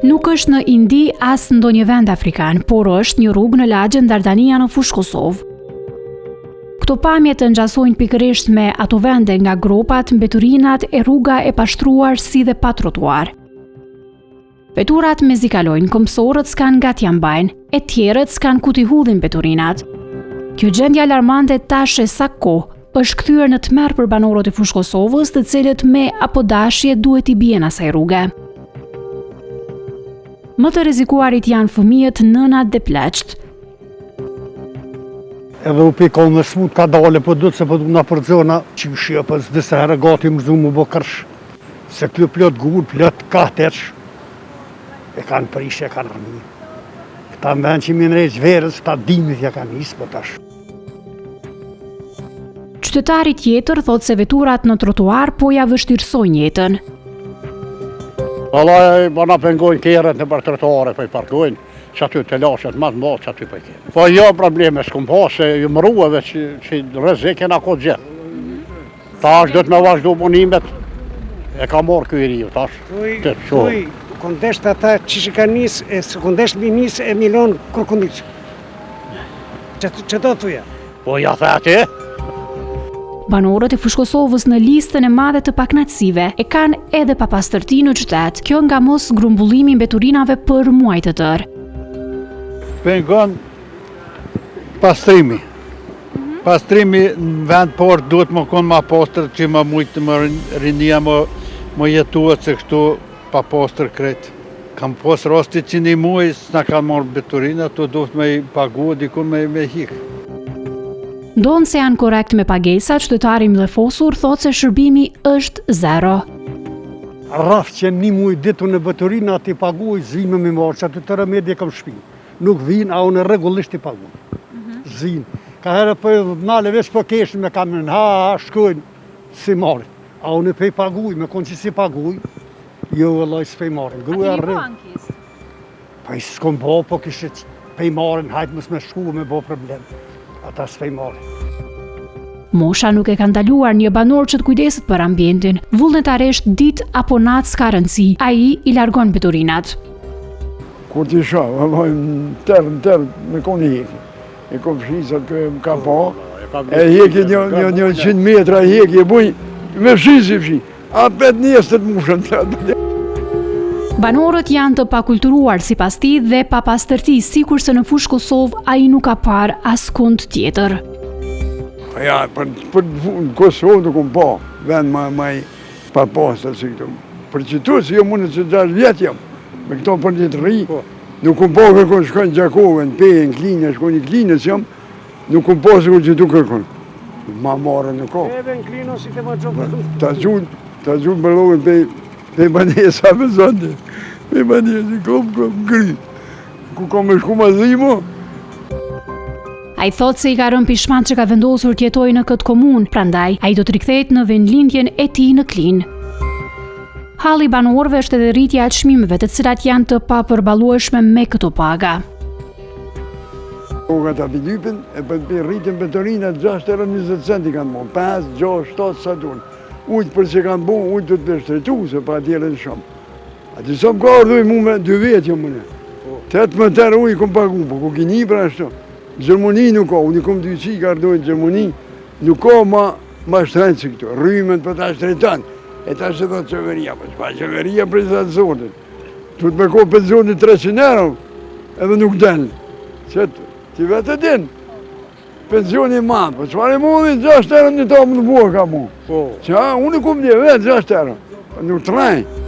Nuk është në Indi as ndonjë vend afrikan, por është një rrugë në lagjen Dardania në Fushë Kosovë. Këto pamje të ngjasojnë pikërisht me ato vende nga gropat, mbeturinat e rruga e pashtruar si dhe pa trotuar. Veturat mezi kalojnë, këmbësorët s'kanë nga t'ia mbajnë, e tjerët s'kanë ku t'i hudhin mbeturinat. Kjo gjendje alarmante tash e sa kohë është kthyer në tmerr për banorët e Fushë Kosovës, të cilët me apo dashje duhet t'i bien asaj rruge. Më të rrezikuarit janë fëmijët, nënat dhe pleqtë. Edhe u pikon me smut ka dale, po duhet se po du na përzona, qysh jo, po disa herë gati më zu mu bo kërsh. Se këtu plot gur, plot kahteç, e kanë prishë, e kanë rrënu. Këta në vend që mi ndreq verës, këta dimit ja kanë nisë, po tash. Qytetari tjetër thotë se veturat në trotuar po ja vështirësojnë jetën. Valla, po na pengojnë kerret nëpër trotuare, po i parkojnë, që aty telashet, ma të mbodhë që aty po i kemë. Po jo probleme, s'kum pa, se ju mëru edhe që, që rrezik e na ko gjithë. Tash do të me vazhdu punimet, e ka marrë ky i riu, tash të shumë. Thuj, kundesht ata që që ka nis, e së kundesht mi nis e milon kur kundish. Që, që do thuja? Po ja the aty? Banorët e Fushë Kosovës në listën e madhe të pakënaqësive e kanë edhe papastërtinë në qytet, kjo nga mos grumbullimi i mbeturinave për muaj të tërë. Pengon pastrimi. Pastrimi në vend por duhet me konë ma pastër që më mujtë më rinia më, më jetuat se kështu pa pastër krejt. Kam pas rasti që një muaj s'na kanë marrë mbeturina, tu duhet me i pagu dikun me, me hik. Ndonëse janë korrekt me pagesa, qytetari i mllefosur thotë se shërbimi është zero. Rrafë që një muaj ditë unë mbeturina t'i paguaj, s'vinë me marrë, që aty të remedje kam shpi. Nuk vinë, a unë rregullisht i paguaj. Mhm. S'vinë. Ka herë po nale veç po keshin me kamion, ha, ha, shkojnë, s'i marrin. A unë po i paguaj, me konë që s'i paguaj, jo vëllai s'po i marrin. Gruaja rri. A Po i s'kom bo, po kishe po i marrin, hajt mos me shku me bo problem. Ata s'po i marrin. Mosha nuk e ka ndaluar një banor që të kujdeset për ambientin. Vullnetarisht ditë apo natë s'ka rëndësi, ai i largon mbeturinat. Kur t'i shoh, vëllai, në terr, në terr, me konë i heki. E kom fshisat kë më ka pa, e heki një, një, një 100 metra, e heki, e buj, me fshis i fshi. A pet nesër të mushën të Banorët janë të pakulturuar sipas tij dhe papastërti, sikurse në Fushë Kosovë ai nuk ka parë askund tjetër. Ja, për, për në Kosovë nuk kom pa, vend ma, ma i papastër si këtu. Për qëtu, si jo mundë që 6 vjet jam, me këto për një të rri, po. nuk kom pa kërkun shkon në Gjakovë, në Pejë, në Klinë, shkon në Klinë, si jam, nuk kom pa sikur qëtu kërkun. Ma marrë në kohë. Edhe në Klinë, si të ma gjumë. Ta gjunë, ta gjunë për logën pe, pe banesa me zëndë, pe banesa, kom, kom, gry. Ku kom me shku ma zimo? Ai thotë se i ka rënë pishman që ka vendosur të jetojë në këtë komunë, prandaj ai do të rikthehet në vendlindjen e tij në Klinë. Halli i banorëve është edhe rritja e çmimeve, të cilat janë të papërballueshme me këto paga. Rrogat a lypin, e për të rritën mbeturinat 6 euro 20 cent i kanë bo, 5, 6, 7, sa dunë. Ujtë për që kanë bo, ujtë do të me shtrejtu, se pa tjerën shumë. A ti sa më ka ardhur mu me dy vetë jam unë. 18 euro ujë kom pagu, po ku kini pra ashtu. Gjermani nuk ka, unë i kom dy qika ardojnë në Gjermani, nuk ka ma, ma shtrejtë si këtu. Rrymen për ta shtrejton, e ta që thotë qeveria, po çka qeveria për i zotit. Duhet me ko penzioni 300 euro, edhe nuk del. Që ti vetë e din. Penzioni i madh, po çfarë mundi 6 euro një tomë në buë ka mu. Po. Qa, unë i kum një vetë 6 euro, nuk të rejnë.